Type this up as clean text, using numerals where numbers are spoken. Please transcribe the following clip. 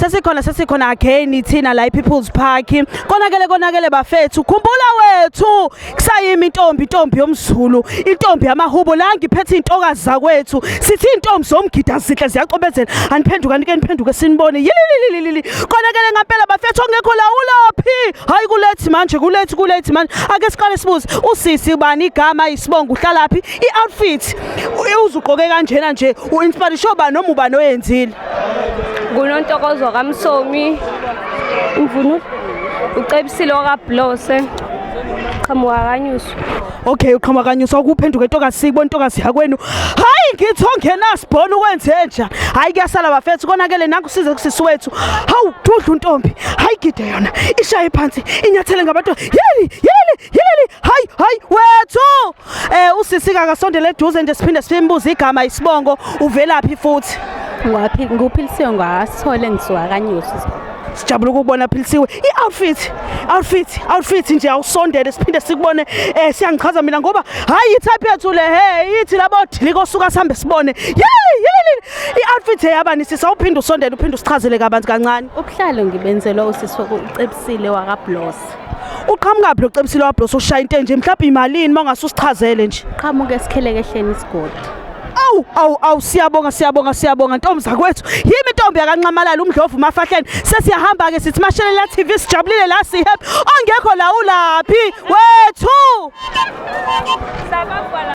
Sesikhona, sesikhona again thina la ePeople's Park. Konakele, konakele bafethu. Khumbula wethu, kusayimi intombi, intombi yomZulu, intombi yamahubo la ngiphethe intokazi zakwethu. Sithi intombi zomgida zihle ziyacobezela. Aniphenduka nike niphenduke sinibone. Yilililili. Konakele ngempela bafethu, ongekho la ulaphi? Hayi, kulethi manje, kulethi, kulethi manje. Ake siqale sibuze usisi, ubani igama, isibongo, uhlalaphi? I-outfit uzugqoke kanjena nje, u-inspire bani noma ubani oyenzile? Ngunontokozo kaMsomi, imvunulo uCebisile wakaBlose, qhamuka kanyuso. Okay, uqhamuka kanyuso, ukuphenduka intokazi, sikubona intokazi yakwenu. Hayi, ngithi ongenasibhona ukwenze njani? Hayi, kuyasala bafethu, konakele. Nanku size kusisi wethu. Hawu, dudlu ntombi, hayi, gide yona ishaye phansi, inyathele ngabantu, yeli yeli yeli. Hayi, hayi wethu, usisi kakasondele eduze nje, siphinde simbuze igama, isibongo, uvelaphi futhi. Nguphilisiwe ngwasithole, ngisuka kanyuso. Sijabula ukubona Philisiwe. I-outfit, outfit, outfit nje, awusondele siphinde sikubone. Siyangichaza mina ngoba hayi, i-type yethu le, hey, ithi labo diliko osuka sihambe sibone. Yeli yeli, i-outfit eyabani sisa? Uphinde usondele, uphinde usichazele kabanzi kancane. Ubuhlalo ngibenzelwa usisi uCebisile wakaBlose. Uqhamuka phi lo Cebisile waBlose ushaya into enje? Mhlawumbe imalini uma ungasusichazele nje? Qhamuka esikhelekehleni isigodi. Awu, awu, awu, siyabonga, siyabonga, siyabonga ntombi zakwethu. Yimi intombi yakaNxamalala, uMdlovu Mafahleni. Sesiyahamba ke, sithi Mashelela TV, sijabulile la, si happy. Ongekho la ulaphi wethu?